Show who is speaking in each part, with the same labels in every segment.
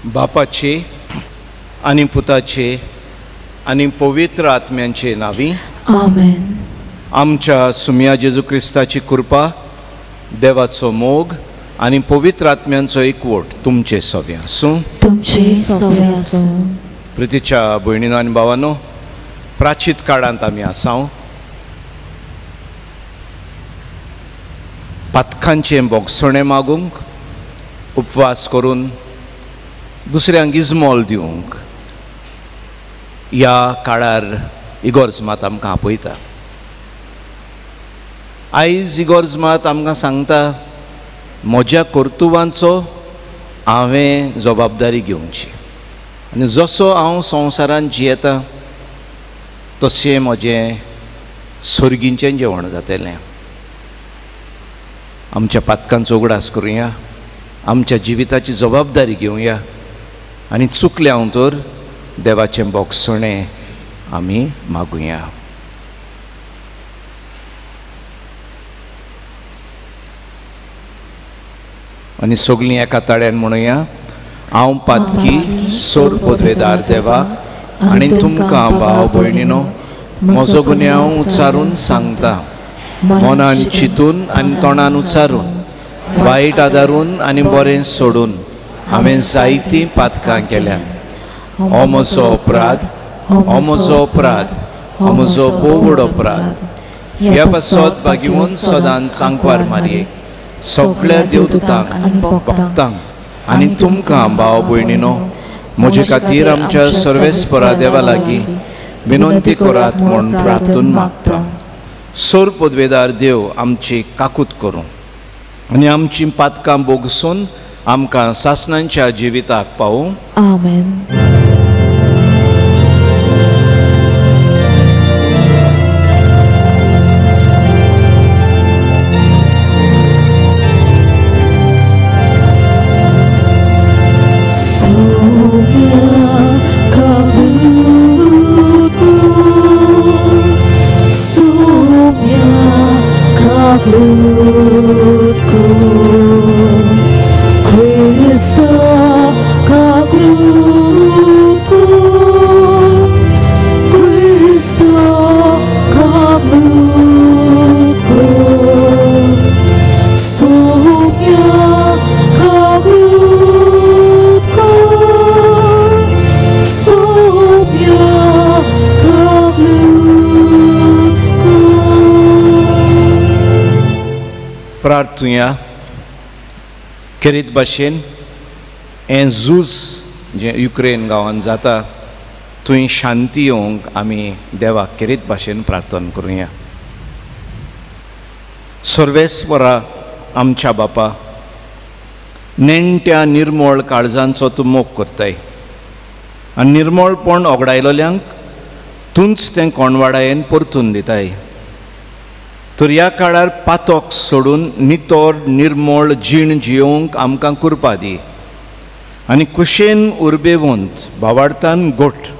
Speaker 1: बापाचे आनी पुताचे आनी पवित्र आत्म्यांचे नांवी
Speaker 2: आमेन.
Speaker 1: आमच्या सुम्या जेजू क्रिस्ताची कृपा, देवाचो मोग आनी पवित्र आत्म्यांचो एकवट तुमचे सवे आसूं.
Speaker 2: तुमचे सवे आसूं.
Speaker 1: प्रितीच्या भयणीनो आनी भावानो, प्राचीत काळांत आमी आसाव. पातकांचें बोगसणें मागूंक, उपवास करून दुसऱ्यांक इजमोल दिवंक ह्या काळार इगोर्ज मात आमकां आपयता. आयज इगोर्ज मात आमकां सांगता, म्हज्या कर्तुवांचो हांवें जबाबदारी घेवची आनी जसो हांव संवसारांत जियेता तशें म्हजें सर्गींचें जेवण जातलें. आमच्या पातकांचो उगडास करुया, आमच्या जिविताची जबाबदारी घेवया आनी चुकलें हांव तर देवाचें बोगसणें आमी मागुया. आनी सगळीं एका ताळ्यान म्हणुया, हांव पातकी सोर पदवेदार देवाक आनी तुमकां भाव भयणीनो म्हजो गुन्यांव उच्चारून सांगता. मनान चिंतून आनी तोंडान उच्चारून, वायट आदारून आनी बरें सोडून हांवें जायतीं पातकां केल्यात. हो म्हजो अपराध, हो म्हजो अपराध, हो म्हजो भोव अपराध. ह्या पासत बागेवन सदांच सांकवार मारयेक सगळ्या देवदूतांक, भक्तांक आनी तुमकां भाव भयणीनो म्हजे खातीर आमच्या सर्वेस्परा देवा लागीं विनंती करात म्हूण प्रार्थून मागता. सोर पदवेदार देव आमची काकूत करूं आनी आमची पातकां बोगसून आमकां सासणांच्या जिविताक पावूं.
Speaker 2: आमेन.
Speaker 1: प्रार्थुया. खेरीत भाशेन हें झूज जें युक्रेन गांवांत जाता थंय शांती येवंक आमी देवाक खेरीत भाशेन प्रार्थना करुया. सर्वेस्वरा आमच्या बापा, नेणट्या निर्मळ काळजांचो तूं मोग करताय आनी निर्मळपण ओगडायलोल्यांक तूंच तें कोणवाडायेन परतून दिताय. तर ह्या काळार पातक सोडून नितळ निर्मळ जीण जियोवंक आमकां कृपा दी आनी कुशेन उर्बेवंत भावार्थान गोठ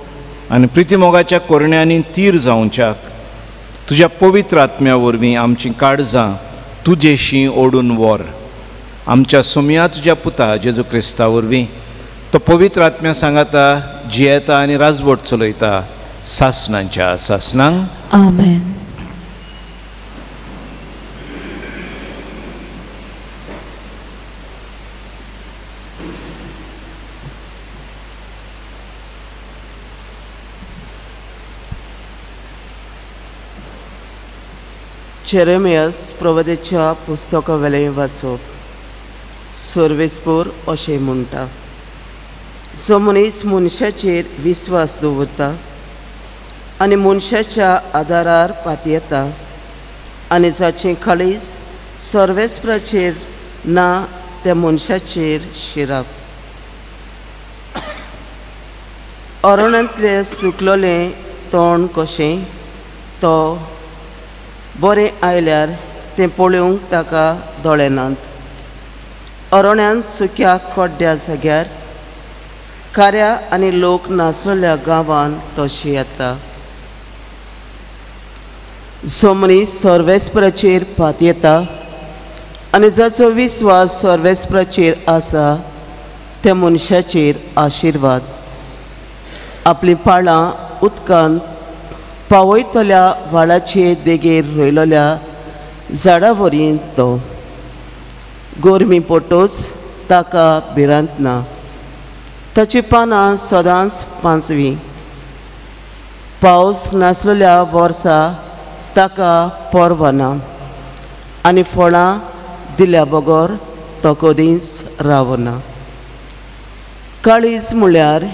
Speaker 1: आनी प्रितीमोगाच्या कोरण्यांनी तीर जावच्याक तुज्या पवित्र आत्म्या वरवीं आमचीं काळजां तुजेशी ओडून व्हर. आमच्या सोम्या तुज्या पुता जेजू क्रिस्ता वरवीं तो पवित्र आत्म्या सांगाता जियेता आनी राजवट चलयता सासणांच्या सासणांक.
Speaker 2: आमेन.
Speaker 3: जेरेमियास प्रवदेच्या पुस्तका वेलें वाचप. सर्वेस्पोर अशें म्हणटा, जो मनीस मनशाचेर विस्वास दवरता आनी मनशाच्या आदारार पातयेता आनी जाचें काळीज सर्वेस्पराचेर ना त्या मनशाचेर शिरप. अरण्यांतलें सुकलोलें तोंड कशें तो बरें आयल्यार तें पळोवंक ताका दोळे नात. अरण्यांत सुक्या कोड्ड्या जाग्यार कार्या आनी लोक नासलेल्या गांवांत तशें येता. जो मनीस सर्वेस्पराचेर पातयेता आनी जाचो विस्वास सर्वेस्पराचेर आसा त्या मनशाचेर आशिर्वाद. आपलीं पाळां उदकांत पावयतल्या व्हाळाचे देगेर रोयलोल्या झाडा वरी तो. गरमी पोटोच ताका भिरांत ना, ताची पानां सदांच पांचवी. पावस नासलेल्या वर्सा ताका पर्वा ना आनी फळां दिल्या बगर तो कदींच रावना. काळीज म्हळ्यार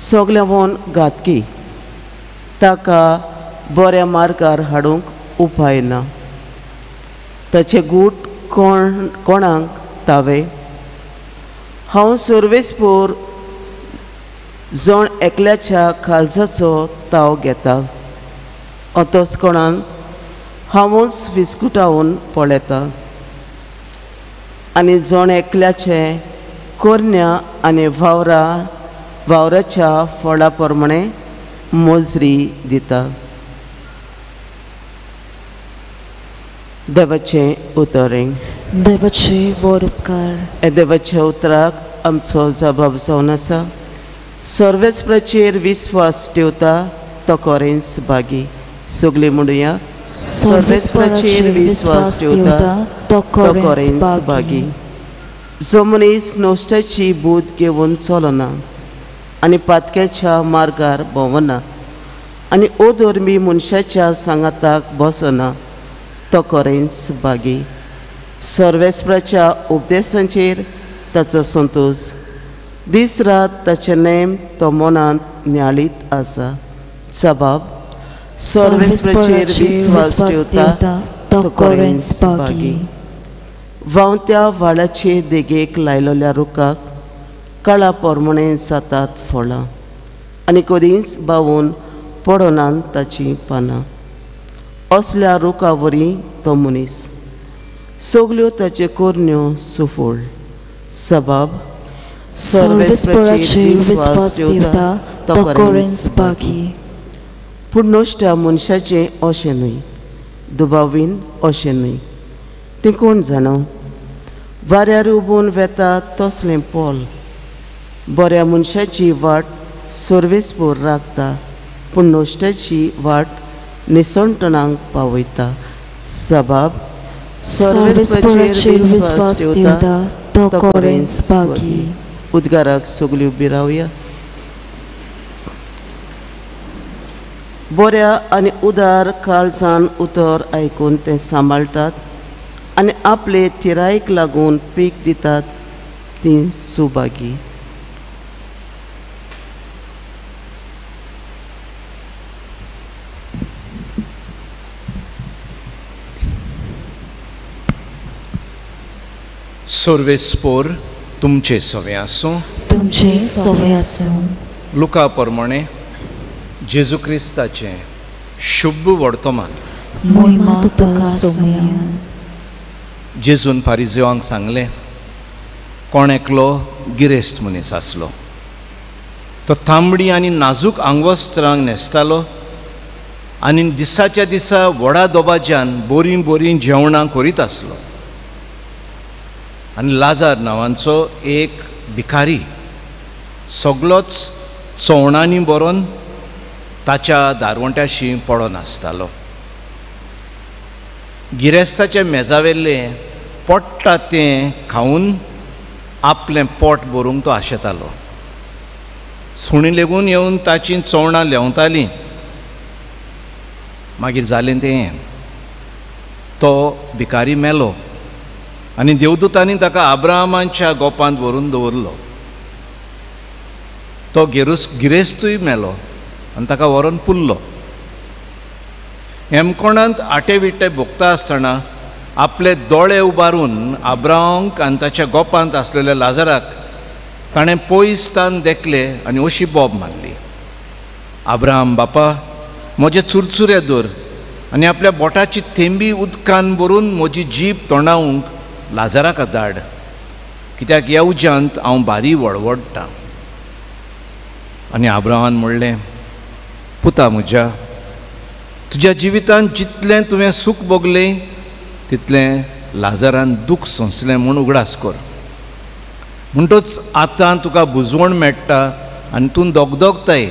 Speaker 3: सगळ्यांवन घातकी, ताका बऱ्या मार्गार हाडूंक उपाय ना. ताचे गूट कोण कोणाक तावे. हांव सर्वेस्पोर जण एकल्याच्या काळजाचो ताव घेता, अतोसकोणान हांवूच विस्कुटावन पळयता आनी जण एकल्याचे कोरण्या आनी वावराच्या फळा प्रमाणे मोजरी दिता. देवाचें उतर.
Speaker 2: देवाचे व्हड उपकार.
Speaker 3: देवाच्या उतराक आमचो जबाब जावन आसा. सर्वेस्पराचेर विस्वास ठेवता तो कोरेंस भागी. सगळीं म्हणुया,
Speaker 2: सर्वेस्पराचेर विस्वास ठेवता तो कोरेंस भागी.
Speaker 3: जो मनीस नश्टाची बूद घेवन चलना आनी पातक्याच्या मार्गार भोंवना आनी अधर्मी मनशाच्या सांगाताक बसना तो कोरेंस भागी. सर्वेस्पराच्या उपदेशांचेर ताचो संतोश, दीस रात ताचे नेम तो मनांत न्याळीत आसा. जबाब, सर्वेस्पराचेर विस्वास ठेवता तो कोरेंस भागी. व्हांवत्या व्हाळाचे देगेक लायलेल्या रुखाक काळा प्रमाणे जातात फळां आनी कदींच बावून पडनात ताचीं पानां. असल्या रुखा वरी तो मनीस, सगल्यो ताच्यो कोरण्यो सुफळ. सबाब,
Speaker 2: सर्वेस्पराचेर विस्वास ठेवता तो कोरेंस भागी.
Speaker 3: पूण नश्ट्या मनशाचें अशें न्हय, दुबावीन अशें न्हय. तें कोण जाणा, वाऱ्यार उबून वेता तसलें पोल. बऱ्या मनशाची वाट सर्वेस्पोर राखता, पूण नश्ट्याची वाट निसणटणाक पावयता. सबाब,
Speaker 2: सर्वेस्पराचेर विस्वास ठेवता तो कोरेंस भागी.
Speaker 3: उद्गाराक सगल्यो उबी रावया. बऱ्या आनी उदार काळजान उतर आयकून तें सांबाळटात आनी आपले थिरायेक लागून पीक दितात ती सुभागी.
Speaker 1: सर्वेस्पोर तुमचे सवे आसूं.
Speaker 2: तुमचे सवे आसूं.
Speaker 1: लुका प्रमाणे जेजू क्रिस्ताचें शुभ वर्तमान.
Speaker 2: महिमा तुका सोम्या.
Speaker 1: जेजून फारिजेवांक सांगलें, कोण एकलो गिरेस्त मनीस आसलो, तो तांबडी आनी नाजूक आंगवस्त्रांक न्हेसतालो आनी दिसाच्या दिसा व्हडा दोबाज्यान बोरीं बोरीं जेवणां करीत आसलो. आनी लाजार नांवांचो एक भिकारी सगलोच चवणांनी बरोवन ताच्या दारवंट्याशी पडोन आसतालो. गिरेस्ताच्या मेजावेलें पोट्टा तें खावन आपलें पोट भरूंक तो आशेतालो. सुणी लेगून येवन ताचीं चवणां लेंवतालीं. मागीर जालें तें, तो भिकारी मेलो आनी देवदूतांनी ताका आब्राहामाच्या गोपांत व्हरून दवरलो. तो गिरेस्तूय मेलो आनी ताका व्हरून पुरलो. हेमकोणांत आटे विटे भोगता आसतना आपले दोळे उबारून आब्राहामाक आनी ताच्या गोपांत आसलेल्या लाजराक ताणें पयसतान देखले आनी अशी बोब मारली, आब्राहाम बापा, म्हजे चुरचुरे दर आनी आपल्या बोटाची थेंबी उदकान भरून म्हजी जीब तोंडावंक लाजराक धाड, कित्याक ह्या उज्यांत हांव भारी वळवळटां. आनी आब्राहामान म्हणलें, पुता म्हज्या, तुज्या जिवितांत जितलें तुवें सूख भोगलें तितलें लाजरान दूख सोंसलें म्हूण उगडास कर. म्हणटच आतां तुका बुजवण मेळटा आनी तूं दोगदोगताय.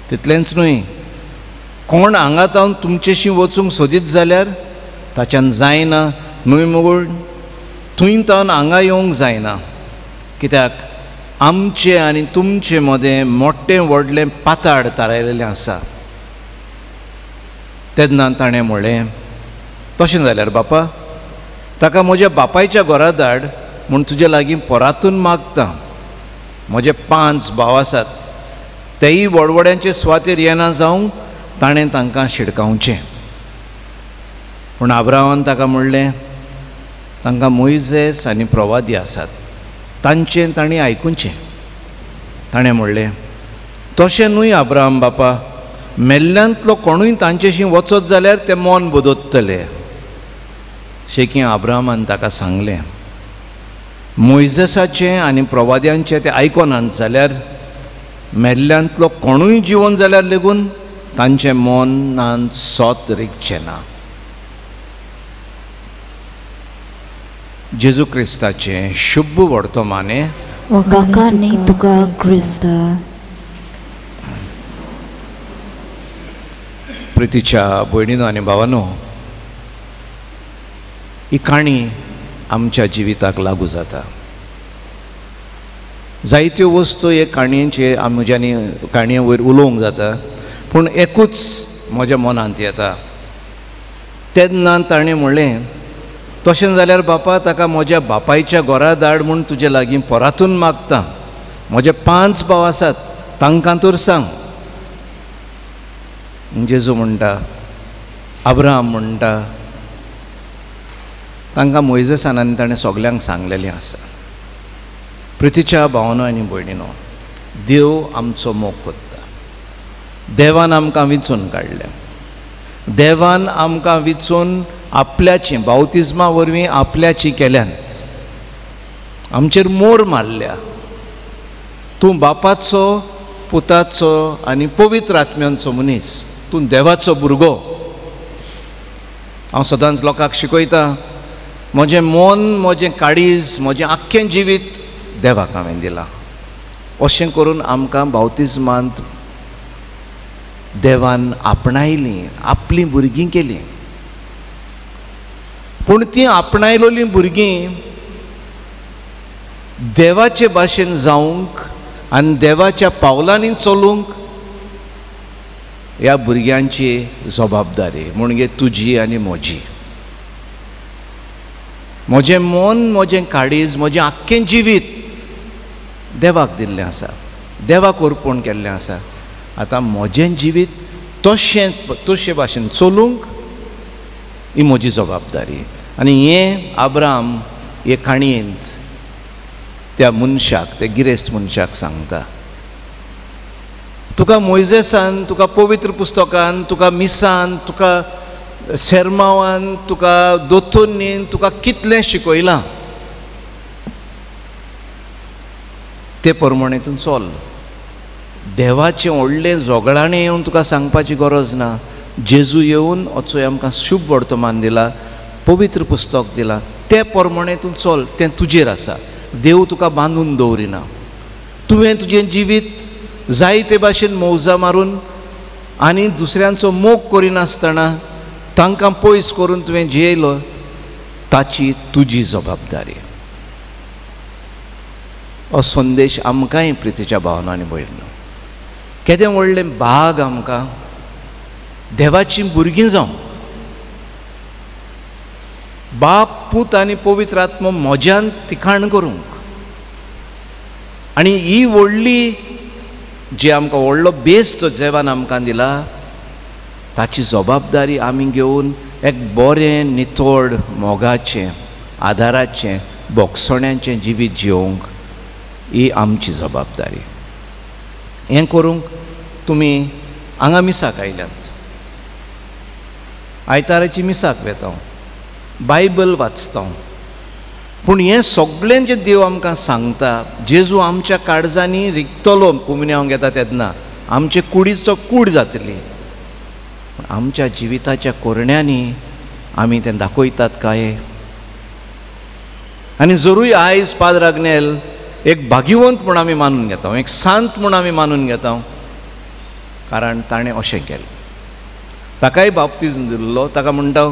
Speaker 1: तितलेंच न्हय, कोण हांगा तावन तुमचेशी वचूंक सोदीत जाल्यार ताच्यान जायना न्हय मुगो, थंय तावन हांगा येवंक जायना, कित्याक आमचे आनी तुमचे मदें मोटें व्हडलें पाताड थारायलेलें आसा. तेन्ना ताणें म्हणलें, तशें जाल्यार बापा ताका म्हज्या बापायच्या घरा धाड म्हूण तुजे लागीं परातून मागता. म्हजे 5 भाव आसात, तेय व्हडव्हड्यांचे सुवातेर येना जावंक ताणें तांकां शिडकावचें. पूण आब्राहामान ताका म्हणलें, तांकां मोयजेस आनी प्रवादी आसात, तांचें तांणी आयकुचें. ताणें म्हणलें, तशें न्हय आब्राहाम बापा, मेल्ल्यांतलो कोणूय तांचेशी वचत जाल्यार ते मन बदलतले. शेकी आब्राहामान ताका सांगलें, मोयजेसाचें आनी प्रवाद्यांचें ते आयकनात जाल्यार मेल्ल्यांतलो कोणूय जिवन जाल्यार लेगून तांचें मनांत सोत रिगचें ना. जेजू क्रिस्ताचें शुभ वर्तमाने.
Speaker 2: वाखाणणी तुका क्रिस्ता.
Speaker 1: प्रितीच्या भयणीनो आनी भावानो, ही काणी आमच्या जिविताक लागू जाता. जायत्यो वस्तू हे काणयेचे म्हज्यांनी काणये वयर उलोवंक जाता, पूण एकूच म्हज्या मनांत येता. तेन्ना ताणें म्हणलें, तशें जाल्यार बापा ताका म्हज्या बापायच्या घरा धाड म्हूण तुजे लागीं परातून मागता. म्हजे 5 भाव आसात, तांकां तर सांग. जेजू म्हणटा, आब्राहाम म्हणटा, तांकां मोयजेसान आनी ताणें सगल्यांक सांगलेलें आसा. प्रितीच्या भावनो आनी भयणीनो, देव आमचो मोग करता. देवान आमकां विंचून काडल्या. देवान आमकां विंचून आपल्याची बावतिज्मा वरवीं आपल्याची केल्यांत, आमचेर मोर मारल्या. तूं बापाचो, पुताचो आनी पवित्र आत्म्यांचो मनीस, तूं देवाचो भुरगो. हांव सदांच लोकांक शिकयतां, म्हजें मन, म्हजें काळीज, म्हजें आख्खें जिवीत देवाक हांवें दिलां. अशें करून आमकां बावतिज्मांत देवान आपणायलीं, आपलीं भुरगीं केलीं. पूण तीं आपणायलोलीं भुरगीं देवाचे भाशेन जावंक आनी देवाच्या पावलांनी चलूंक ह्या भुरग्यांची जबाबदारी, म्हणजे तुजी आनी म्हजी. म्हजें मन, म्हजें काळीज, म्हजें आख्खें जिवीत देवाक दिल्लें आसा, देवाक अर्पण केल्लें आसा. आतां म्हजें जिवीत तशें तशे भाशेन चलूंक ही म्हजी जबाबदारी. आनी हें आब्राहाम हे काणयेंत त्या मनशाक, त्या गिरेस्त मनशाक सांगता, तुका मोयजेसान, तुका पवित्र पुस्तकान, तुका मिसान, तुका शेरमावान, तुका दोतोन्नीन, तुका कितलें शिकयलां ते प्रमाणे तूं चल. देवाचें व्हडलें झगडाणें येवन तुका सांगपाची गरज ना. जेजू येवन असो आमकां शुभ वर्तमान दिला, पवित्र पुस्तक दिलां, ते प्रमाणे तूं चल, तें तुजेर आसा. देव तुका बांदून दवरिना. तुवें तुजें जिवीत जाय ते भाशेन मौजा मारून आनी दुसऱ्यांचो मोग करिनासतना तांकां पयस करून तुवें जियेलो, ताची तुजी जबाबदारी. हो संदेश आमकांय प्रितीच्या भावना आनी भयणीनो, केदें व्हडलें भाग आमकां देवाचीं भुरगीं जावं. बाप, पूत आनी पवित्र आत्मो म्हज्यान तिखाण करूंक, आनी ही व्हडली जी आमकां व्हडलो बेस जो देवान आमकां दिला ताची जबाबदारी आमी घेवन एक बरें नितळ मोगाचें, आदाराचें, बोगसण्याचें जिवीत जिवंक ही आमची जबाबदारी. हें करूंक तुमी हांगा मिसाक आयल्यात, आयताराची मिसाक वेता, बायबल वाचता, पूण हें सगळें जें देव आमकां सांगता, जेजू आमच्या काळजांनी रिगतलो कुमन्यांव घेता तेन्ना आमचे कुडीचो कूड जातली, पूण आमच्या जिविताच्या कोरण्यांनी आमी तें दाखयतात काय? आनी जरूय आयज पाद्र आग्नेल एक भाग्यवंत म्हूण आमी मानून घेता, एक सांत म्हूण आमी मानून घेता, कारण ताणें अशें केलें. ताकाय बाप्तिज्म दिल्लो. ताका म्हणटा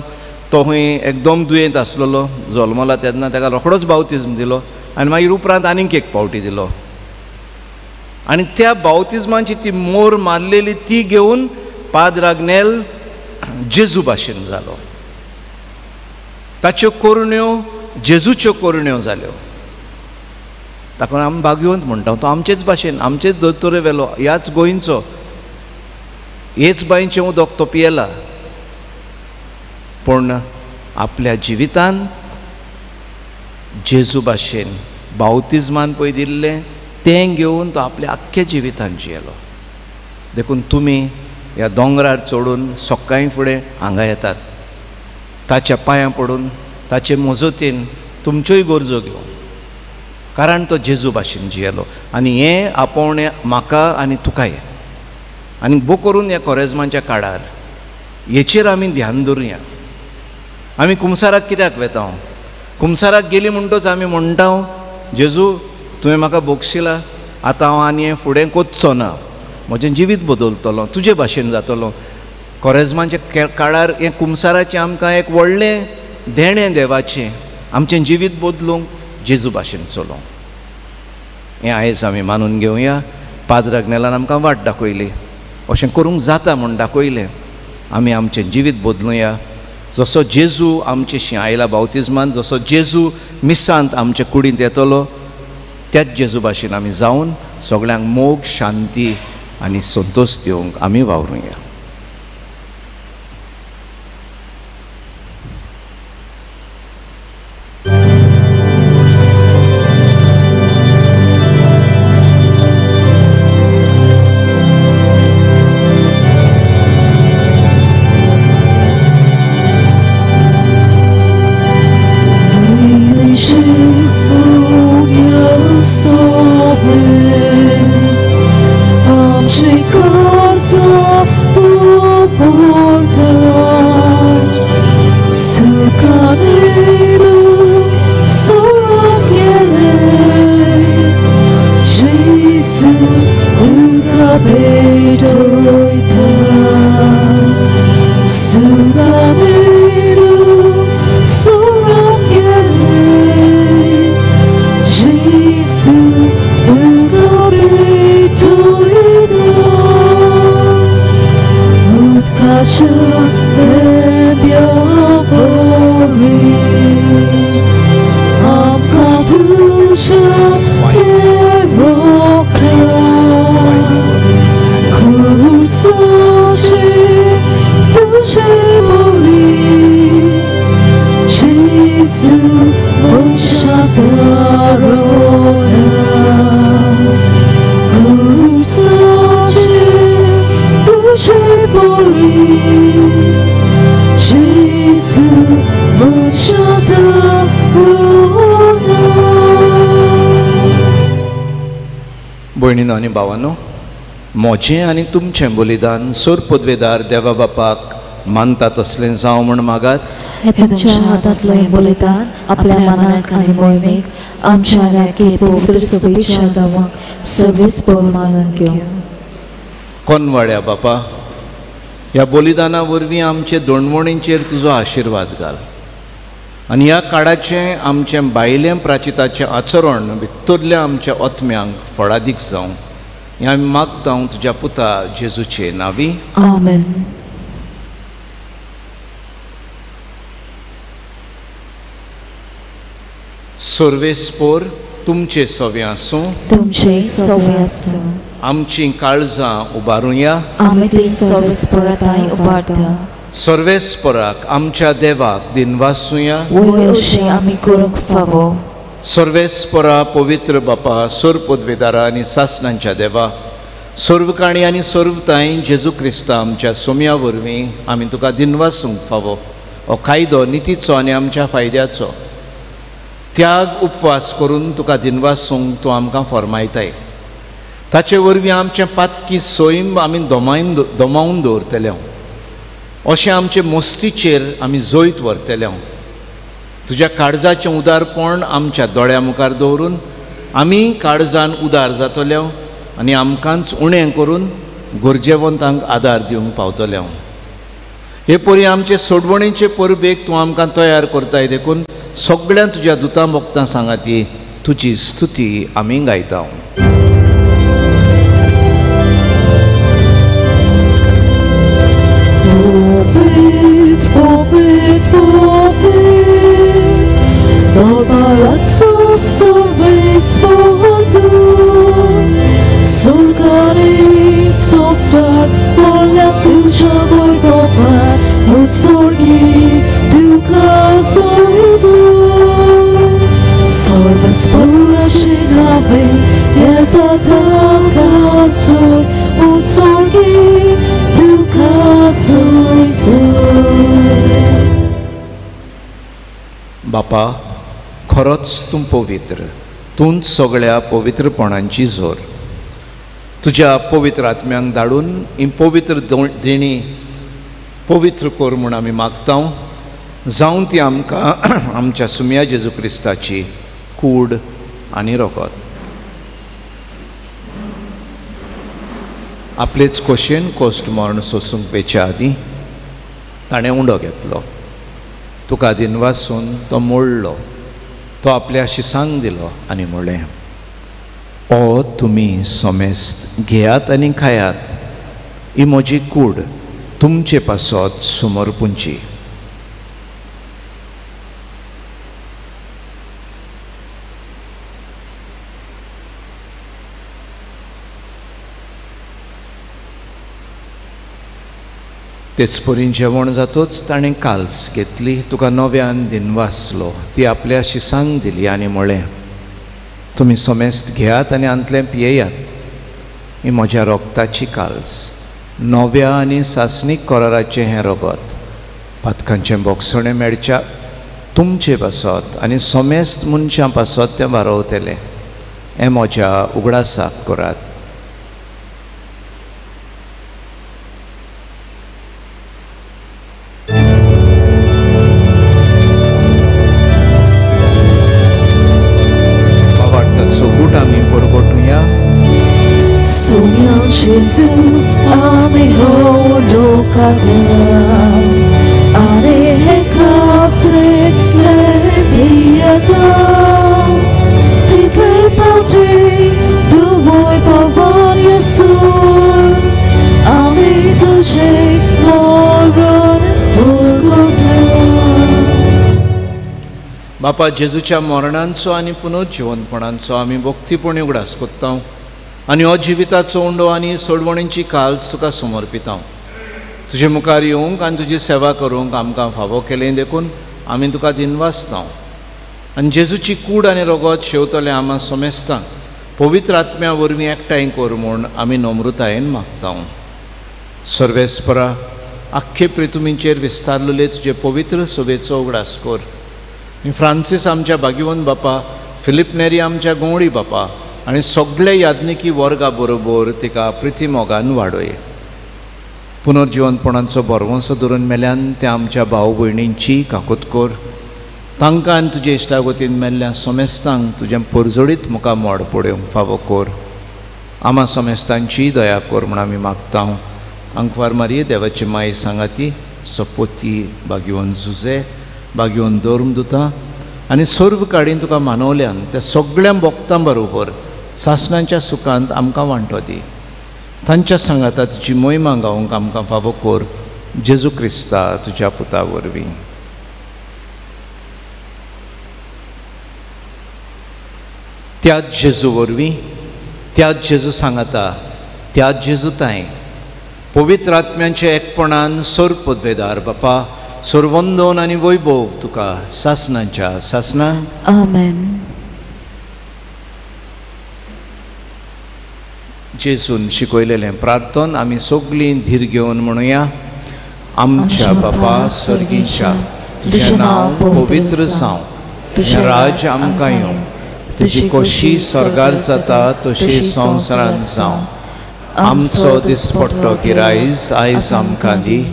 Speaker 1: तो खंय एकदम दुयेंत आसलेलो, जल्मला तेन्ना ताका रोखडोच बाप्तिज्म दिलो आनी मागीर उपरांत आनीक एक पावटी दिलो. आनी त्या बाप्तिज्माची ती मोर मारलेली ती घेवन पाद्र आग्नेल जेजू भाशेन जालो. ताच्यो कोरण्यो जेजूच्यो कोरण्यो जाल्यो. ताका आमी भाग्यवंत म्हणटा. तो आमचेच भाशेन, आमचेच दोतोरे वेलो, ह्याच गोंयचो, हेच बांयचें उदक तो पियेला, पूण आपल्या जिवितान जेजू भाशेन बाप्तिज्मान पळय दिल्लें तें घेवन तो आपल्या आख्ख्या जिवितान जियेलो. देखून तुमी ह्या दोंगरार चडून सकाळीं फुडें हांगा येतात, ताच्या पांयां पडून ताचे मजतीन तुमच्योय गरजो घेवन, कारण तो जेजू भाशेन जियेलो. आनी हें आपोवणें म्हाका आनी तुकाय आनी बो करून ह्या कोरेज्माच्या काळार हेचेर आमी ध्यान दवरुया. आमी कुमसाराक कित्याक वेता? कुमसाराक गेली म्हणटच आमी म्हणटा, जेजू तुवें म्हाका बोगशिला, आतां हांव आनी हें फुडें कोच्चो ना, म्हजें जिवीत बदलतलो, तुजे भाशेन जातलो. कोरेज्माच्या काळार हें कुमसाराचें आमकां एक व्हडलें देणें देवाचें, आमचें जिवीत बदलूंक, जेजू भाशेन चलोवंक. हें आयज आमी मानून घेवया. पाद्र आग्नेलान आमकां वाट दाखयली, अशें करूंक जाता म्हूण दाखयलें. आमी आमचें जिवीत बदलुया. जसो जेजू आमचेशी आयला बाप्तिज्मान, जसो जेजू मिसांत आमचे कुडींत येतलो, त्याच जेजू भाशेन आमी जावन सगळ्यांक मोग, शांती आनी संतोश दिवंक आमी वावरुया. भयणीनो आनी भावानो, म्हजें आनी तुमचें बलिदान सोर पदवेदार देवा बापाक मानता तसलें जावं म्हूण मागात.
Speaker 2: तुमच्या हातांतलें हें बलिदान आपल्या मनाक आनी मोहिमेक आमच्या राखे पवित्र सभेच्या दावांक सर्वेस पवर मानून घेवं.
Speaker 1: कोनवाड्या बापा, ह्या बलिदाना वरवीं आमचे दोणवणींचेर तुजो आशिर्वाद घाल आनी ह्या काळाचें आमचें भायलें प्राचिताचें आचरण भितरल्या आमच्या आत्म्यांक फळादीक जावं हें आमी मागता तुज्या पुता जेजूचे नांवी.
Speaker 2: आमेन.
Speaker 1: सर्वेस्पोर तुमचे सवे आसूं,
Speaker 2: तुमचे सवे आसूं.
Speaker 1: आमचीं काळजां उबारुया,
Speaker 2: आमी ती सर्वेस्पोराताय उबारता.
Speaker 1: सर्वेस्पोराक आमच्या देवाक दिनवासुया,
Speaker 2: वय अशें आमी करूंक फावो.
Speaker 1: सर्वेस्पोरा पवित्र बापा, सर्व पदवेदारा आनी सासणांच्या देवा, सर्व काणी आनी सर्वताय जेजू क्रिस्ता आमच्या सोम्या वरवीं आमी तुका दिनवासूंक फावो. हो कायदो नितीचो आनी आमच्या फायद्याचो त्याग उपवास करून तुका दिनवासूंक तूं आमकां फर्मायताय. ताचे वरवीं आमचें पातकी सैम आमी दमावन दवरतले, अशें आमचे मस्तीचेर आमी जैत व्हरतले. तुज्या काळजाचें उदारपण आमच्या दोळ्या मुखार दवरून आमी काळजान उदार जातले आनी आमकांच उणें करून गरजेवंतांक आदार दिवंक पावतले. हे परी आमचे सोडवणेचे परबेक तूं आमकां तयार करताय देखून सगळ्यां तुज्या दुतां भक्तां सांगाती तुजी स्तुती आमी गायता. बापा, खरोच तूं पवित्र, तूंच सगळ्या पवित्रपणांची जोर. तुज्या पवित्र आत्म्यांक धाडून ही पवित्र देणी पवित्र कर म्हूण आमी मागता. जावं ती आमकां आमच्या सुम्या जेजू क्रिस्ताची कूड आनी रगत. आपलेच खोशयेन कोश्ट मरण सोसूंक पेच्या आदीं ताणें उंडो घेतलो, तुका दिनवासून तो मोडलो, तो आपल्या शिसांक दिलो आनी म्हणलें, ओ तुमी समेस्त घेयात आनी खायात, ही म्हजी कूड तुमचे पासत समर्पुंची. तेच परीन जेवण जातोच ताणें काल्स घेतली, तुका नव्यान दिनवासलो, ती आपल्या शिसांक दिली आनी म्हळें, तुमी समेस्त घेयात आनी आंतलें पियेयात, ही म्हज्या रोगताची काल्स, नव्या आनी सासणीक कराराचें हें रगत, पातकांचें बोगसणें मेळच्या तुमचे पासत आनी समेस्त मनशां पासत तें वारोवतलें, हें म्हज्या उगडासाक करात. बापा, जेजूच्या मरणांचो आनी पुनर्जिवनपणांचो आमी भक्तीपणी उगडास कोत्ता आनी हो जिविताचो उंडो आनी सोडवणीची काल्स तुका समर्पिता. तुजे मुखार येवंक आनी तुजी सेवा करूंक आमकां फावो केलें देखून आमी तुका दिनवासता. आनी जेजूची कूड आनी रगत शेवतलें आमा समेस्तांक पवित्र आत्म्या वरवीं एकठांय कर म्हूण आमी नम्रतायेन मागता. सर्वेस्परा, आख्खे प्रितुमीचेर विस्तारलेले तुजे पवित्र सभेचो उगडास कर. फ्रांसीस आमच्या भाग्यवंत बापा, फिलीप नेरी आमच्या गवळी बापा आनी सगळे याज्ञिकी वर्गा बरोबर तिका प्रितीमोगान वाडय. पुनर्जिवनपणाचो भरवंसो धरून मेल्यान त्या आमच्या भाव भयणींची काकूत कर. तांकां आनी तुजे इश्टागतीन मेल्ल्या समेस्तांक तुजें परजळीत मुखार मोड पळोवंक फावो कर. आमा समेस्तांची दया कर म्हूण आमी मागता. आंकवार मारये देवाची माई सांगाती सपोती भाग्यवंत जुजे भाग्यवंत धर्मदुता आनी सर्व काडीन तुका मानवल्यान त्या सगळ्या भक्तां बरोबर सासणाच्या सुखांत आमकां वांटो दी. तांच्या सांगाता तुजी मोहिमा गावंक आमकां फावो कर. जेजू क्रिस्ता तुज्या पुता वरवीं. त्याच जेजू वरवीं, त्याच जेजू सांगाता, त्याच जेजू तांय पवित्र आत्म्यांच्या एकपणान सर्व पदवेदार बापा, सर्वंदन आनी वैभव तुका सासणाच्या सासणान.
Speaker 2: आमेन.
Speaker 1: जेजून शिकयलेलें प्रार्थन आमी सगळीं धीर घेवन म्हणुया. आमच्या बापा सर्गीच्या, तुजें नांव पवित्र जावं, तुजें राज्य आमकां येवं, तुजी खोशी स्वर्गार जाता तशी संवसारांत जावं. आमचो दिसपट्टो गिरायस आयज आमकां दी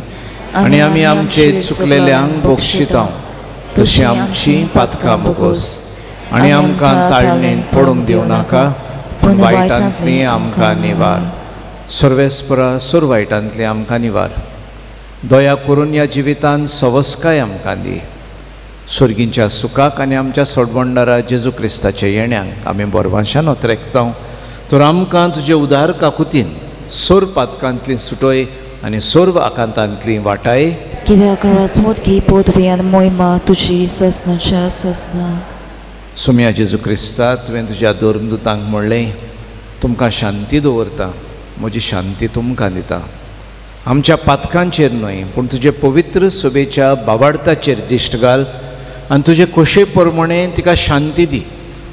Speaker 1: आनी आमी आमचे चुकलेल्यांक बक्षिता तशी आमची पातकां बोगोस आनी आमकां ताळणेन पडूंक दिवं नाका, पूण वायटांतली आमकां निवार. सर्वेस्परा सोर वायटांतली आमकां निवार. दया करून ह्या जिवितान सवस्काय आमकां दी. सोर्गींच्या सुखाक आनी आमच्या सोडबंडारा जेजू क्रिस्ताच्या येण्याक आमी बोरवांशान ओतरेकता. तर आमकां तुजे उदार काकुतीन सोर पातकांतली सुटोय आनी सर्व आकांतांतली वाटाय.
Speaker 2: कित्याक राजमोटकी पदवी आनी मोहिमा तुजी ससनाच्या ससनाक.
Speaker 1: सुम्या जेजू क्रिस्ता, तुवें तुज्या धर्मदुतांक म्हणलें, तुमकां शांती दवरता, म्हजी शांती तुमकां दिता. आमच्या पातकांचेर न्हय पूण तुजे पवित्र सभेच्या बाबार्थाचेर दिश्ट घाल आनी तुजे खोशे प्रमाणे तिका शांती दी.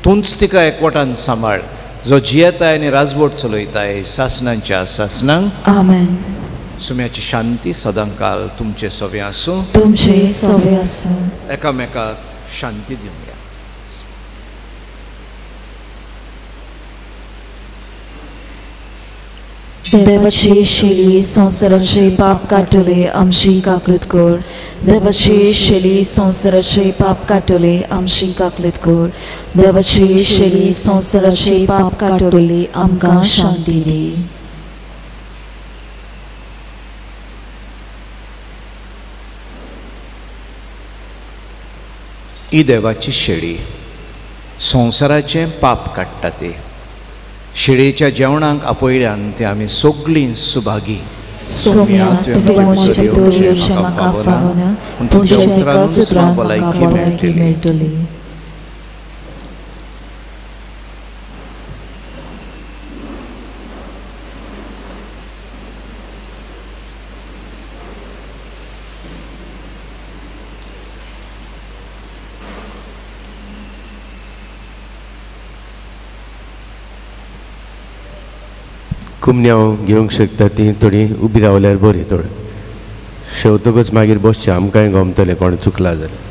Speaker 1: तूंच तिका एकवटान सांबाळ, जो जियेताय आनी राजवट चलयताय सासणांच्या सासणांक.
Speaker 2: आमेन.
Speaker 1: सुम्याची शांती सदांकाल तुमचे सवे आसूं.
Speaker 2: तुमचे सवे आसूं.
Speaker 1: एकामेकाक शांती दिवया.
Speaker 2: देवाची शेली संवसाराचे पाप काडटले आमची काकलूत कर. देवाची शेली संवसाराचे पाप काडटले आमची काकलूत कर. देवाची शेली संवसाराचे पाप काडटले आमकां शांती दी.
Speaker 1: ही देवाची शेळी संवसाराचें पाप काडटा. ते शेळयेच्या जेवणाक आपयल्यान ते आमी सगळीं सुभागी.
Speaker 2: सोम्या, तुवें म्हज्या भितर येवचें म्हाका फावना, पूण तुज्या एकाच उतरान म्हाका भलायकी मेळटली.
Speaker 4: कुमन्यांव घेवंक शकता ती थोडी उबी रावल्यार बरी. थोडें शेवतकच मागीर बसचें, आमकांय गमतलें कोण चुकला जाल्यार.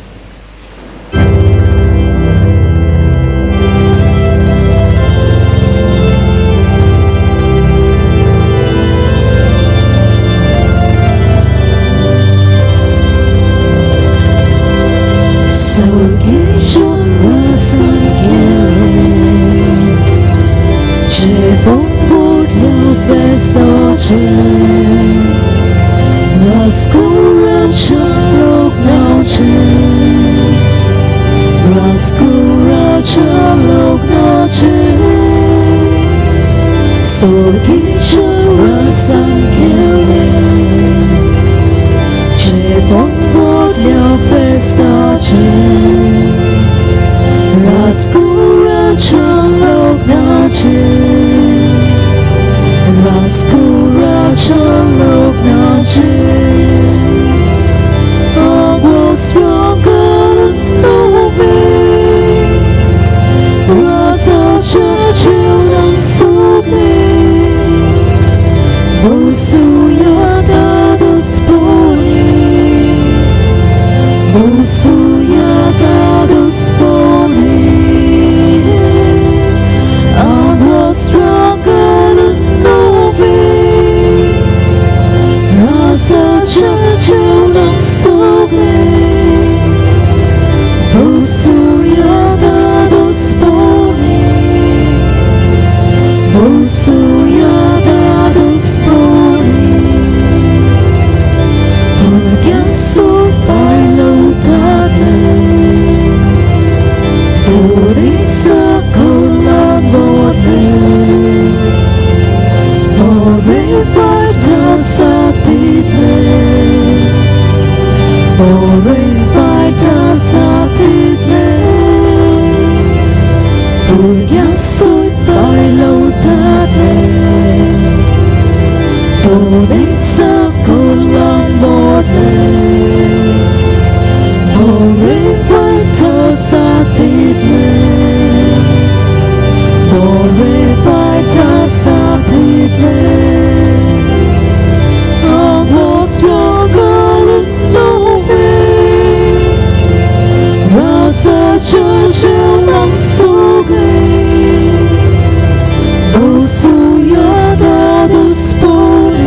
Speaker 2: Busuya da dos poli.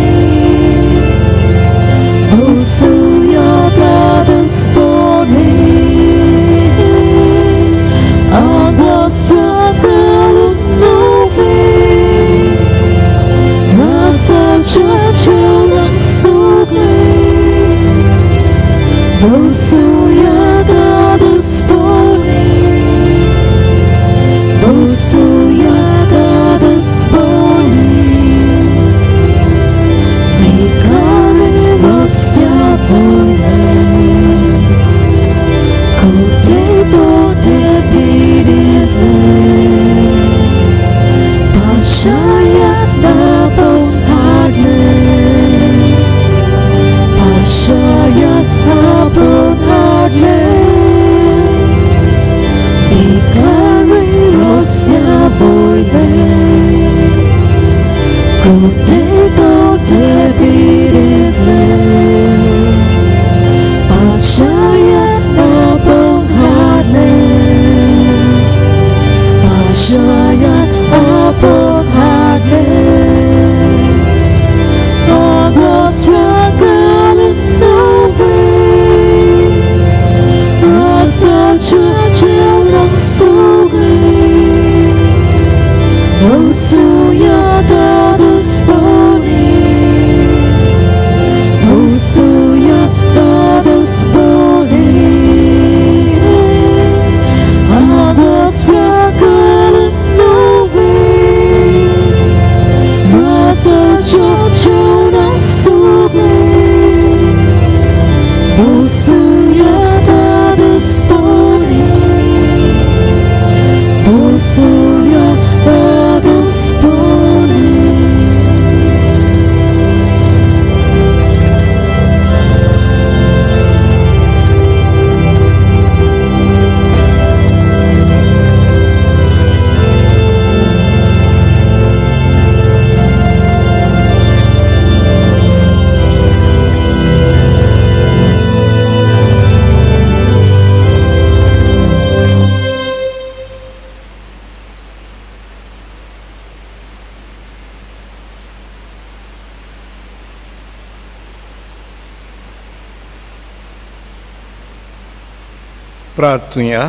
Speaker 1: प्रार्थुया.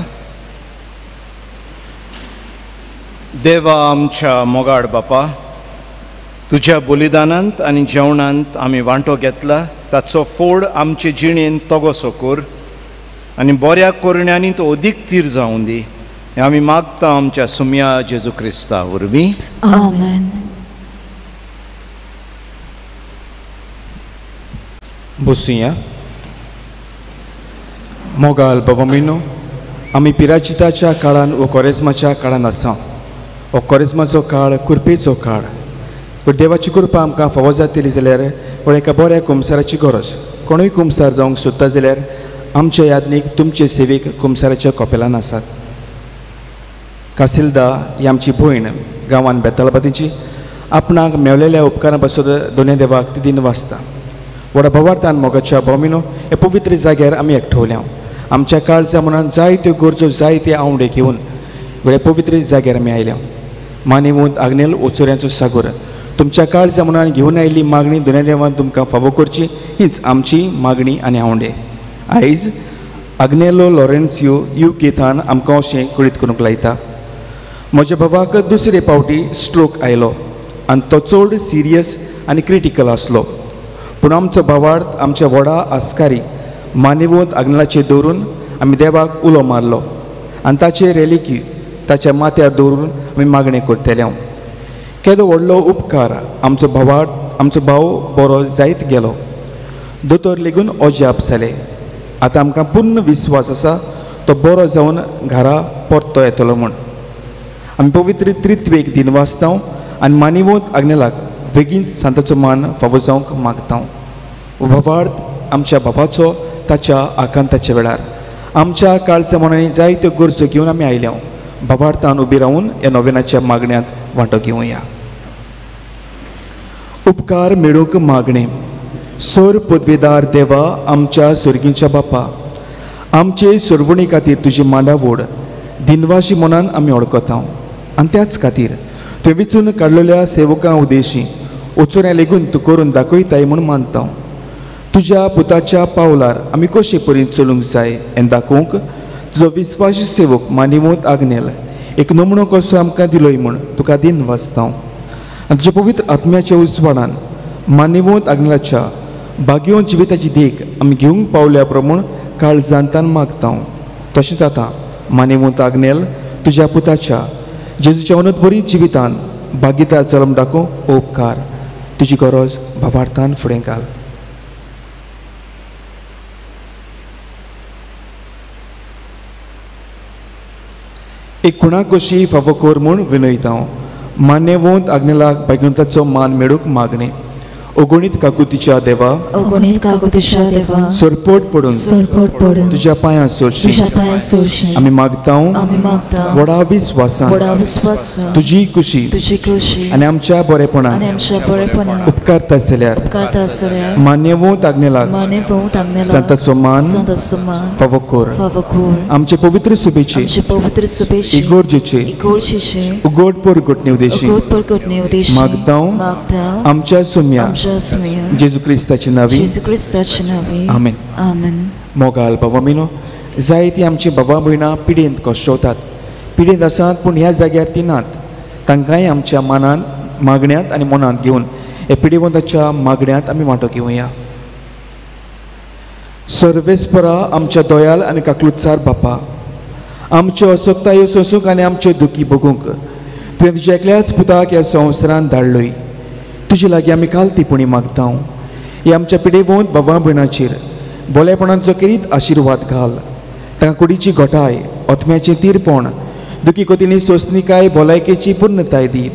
Speaker 1: देवा आमच्या मोगाड बापा, तुज्या बलिदानांत आनी जेवणांत आमी वांटो घेतला ताचो फोड आमचे जिणेन तगोसो कर आनी बऱ्या करण्यांनी तो अदीक थीर जावं दी, हें आमी मागता आमच्या सुम्या जेजू क्रिस्ता वरवीं.
Speaker 2: आमेन.
Speaker 5: बसुया. मोगाल बाबा, आमी पिराचिताच्या काळान वो कोरेज्माच्या काळान आसा. हो कोरेज्माचो काळ कृपेचो काळ, पूण देवाची कृपा आमकां फावो जातली जाल्यार पूण एका बऱ्या कुमसाराची गरज. कोणूय कुमसार जावंक सोदता जाल्यार आमच्या यादनीक तुमचे सेवेक कुमसाराच्या कपेलान आसात. कासिल्दा ही आमची भयण गांवान बेतालबातीची आपणाक मेवलेल्या उपकारां पासत दोनूय देवाक ती दिन वाचता. व्हडा भवार्थान मोगाच्या भोमिनो हे पवित्र जाग्यार आमी एकठवल्या. आमच्या काळजा मनान जायत्यो गरजो जायते आवडे घेवन वेळे पवित्र जाग्यार आमी आयल्या. मानेवंत आग्नेल ओचोऱ्यांचो सागोर तुमच्या काळजा मनान घेवन आयिल्ली मागणी दोनूय देवान तुमकां फावो करची हीच आमची मागणी आनी आवडे. आयज आग्नेलो लॉरेन्सियो you केथान आमकां अशें कळीत करूंक लायता. म्हज्या भावाक दुसरे पावटी स्ट्रोक आयलो आनी तो चड सिरियस आनी क्रिटिकल आसलो, पूण आमचो भावार्थ आमच्या व्हडा आस्कारी मानेवंत आग्नेलाचेर दवरून आमी देवाक उलो मारलो आनी ताचे रेलिकी ताच्या माथ्यार दवरून आमी मागणें करतले. केदो व्हडलो उपकार, आमचो भावार्थ आमचो भाव बरो जायत गेलो. दोतोर लेगून अजाप जाले. आतां आमकां पूर्ण विस्वास आसा तो बरो जावन घरा परतो येतलो म्हूण. आमी पवित्र त्रित्वेक दिन वाचता आनी मानिवंत आग्नेलाक बेगीन सांताचो मान फावो जावंक मागता. भावार्थ आमच्या बाबाचो ताच्या आकांताच्या वेळार आमच्या काळजा मनांनी जायत्यो गरजो घेवन आमी आयल्या. भावार्थान उबी रावन ह्या नोवेनाच्या मागण्यांत वांटो घेवया. उपकार मेळोवंक मागणें. सोर पदवेदार देवा आमच्या सोर्गींच्या बापा, आमचे सोरवणी खातीर तुजी मांडावड दिनवाशी मनान आमी वळखता आनी त्याच खातीर तुवें विचून काडलेल्या सेवकां उदेशी ओचोऱ्यां लेगून तूं करून दाखयताय म्हूण मानता. तुज्या पुताच्या पावलार आमी कशे परीन चलूंक जाय हें दाखोवंक तुजो विस्वासी सेवक मानिवंत आग्नेल एक नमुनो कसो आमकां दिलोय म्हूण तुका दिन वाचता. आनी तुज्या पवित्र आत्म्याच्या उजवाडान मानिवंत आग्नेलाच्या भाग्यवंत जिविताची देख आमी घेवंक पावल्या प्रमाण काळजांतान मागता. तशेंच आतां मानेवंत आग्नेल तुज्या पुताच्या जेजूच्या उन्नतभरीत जिवितान भागीदार जल्म दाखोवंक उपकार. तुजी गरज भावार्थान फुडें घाल. एक खुणा कशी फावो कर म्हूण विनयता. मान्यवंत आग्नेलाक भाग्यवंताचो मान मेळूंक मागणें. अगणीत काकुतीच्या देवा,
Speaker 2: अगणीत काकुतीच्या देवा,
Speaker 5: सरपट पडून
Speaker 2: सरपट पडून
Speaker 5: तुज्या पांयां सोरशी
Speaker 2: तुज्या पांयां सोरशी
Speaker 5: आमी मागता,
Speaker 2: आमी मागता
Speaker 5: व्हडा विस्वासान
Speaker 2: व्हडा विस्वासान
Speaker 5: तुजी खुशी
Speaker 2: तुजी खुशी
Speaker 5: आनी आमच्या बरेपणान
Speaker 2: आनी आमच्या बरेपणान
Speaker 5: उपकारता जाल्यार
Speaker 2: उपकारता जाल्यार
Speaker 5: मान्यवंत आग्नेलाक
Speaker 2: मान्यवंत आग्नेलाक
Speaker 5: संताचो मान
Speaker 2: संताचो मान
Speaker 5: फावो कर.
Speaker 2: फावो कर.
Speaker 5: आमचे पवित्र सुबेचे
Speaker 2: आमचे पवित्र सुबेचे
Speaker 5: इगोर्जेचे
Speaker 2: इगोर्जेचे
Speaker 5: उगड परगटणे उद्देशी
Speaker 2: उगड परगटणे उद्देशी
Speaker 5: मागता
Speaker 2: मागता
Speaker 5: आमच्या सुम्या जेजू क्रिस्ताचे नावी
Speaker 2: जेजू क्रिस्ताचे नावी.
Speaker 5: आमेन.
Speaker 2: आमेन.
Speaker 5: मोगाल बाबा मिनो, जायतीं आमची बाबा भयणां पिडेंत कश्टवतात, पिडेंत आसात पूण ह्या जाग्यार ती नात. तांकांय आमच्या मानान मागण्यांत आनी मनांत घेवन ह्या पिडेवंताच्या मागण्यांत आमी वांटो घेवया. सर्वेस्परा आमच्या दयाल आनी काकलुतसार बापा, आमच्यो असक्तायो सोंसूंक आनी आमच्यो दुखी भोगूंक तुवें तुज्या एकल्याच पुताक ह्या संवसारांत धाडलोय. तुजे लागीं आमी काल टिपणी मागता. ही आमच्या पिडेवंत बाबा भयणाचेर बोलेपणांचो केरीत आशिर्वाद घाल. तांकां कुडीची घटाय, आत्म्याचें तीरपण, दुखी कोतीनी सोंसणीकाय, भलायकेची पूर्णताय दी.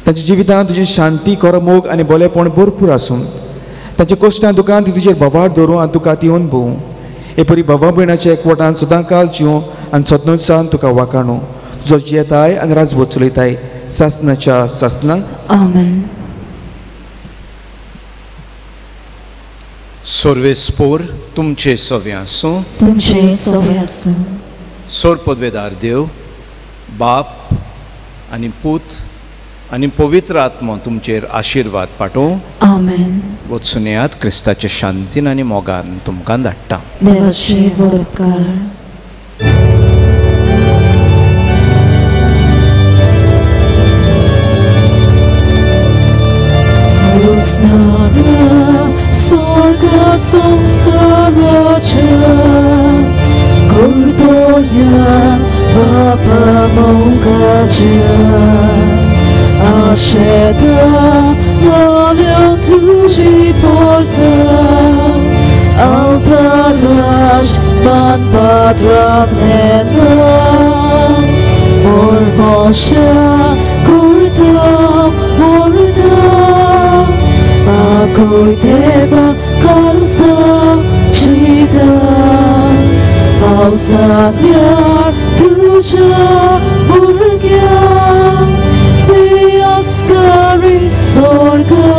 Speaker 5: तांच्या जिवितांत तुजी शांती, खरो मोग आनी बोलेपण भरपूर आसूं. तांच्या कश्टां दुकान ती तुजेर भवार धरूं आनी तुका ती अनुभवूं. हे परी बाबा भयणाच्या एकवटान सदां काल जिवूं आनी सदनोत्सान तुका वाखाणू. तुजो जियेताय आनी राजवट चलयताय सासनाच्या सासनाक.
Speaker 2: आमेन.
Speaker 1: सर्वेस्पोर तुमचे सवे आसूं,
Speaker 2: तुमचे सवे आसूं.
Speaker 1: सोर पदवेदार देव बाप आनी पूत आनी पवित्र आत्मो तुमचेर आशिर्वाद पाठोवं.
Speaker 2: आमेन.
Speaker 1: वचून येयात क्रिस्ताचे शांतीन आनी मोगान तुमकां धाडटा.
Speaker 2: देवाचे व्हड उपकार. Sorga samsaraca Kurdoya Baba mongaca Asheda Nalya tuji porza Altarash Man padragnena Orvosha Kurda Morda Akoideva Kalsa Chida Falsa Pyar Tuja Murgya Diaskari Sorga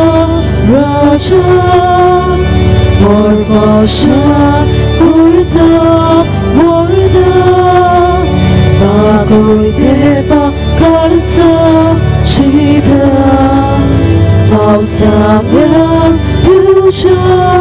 Speaker 2: Raja Morvasha Murda Morda Akoideva Kalsa Chida Falsa pyar tuja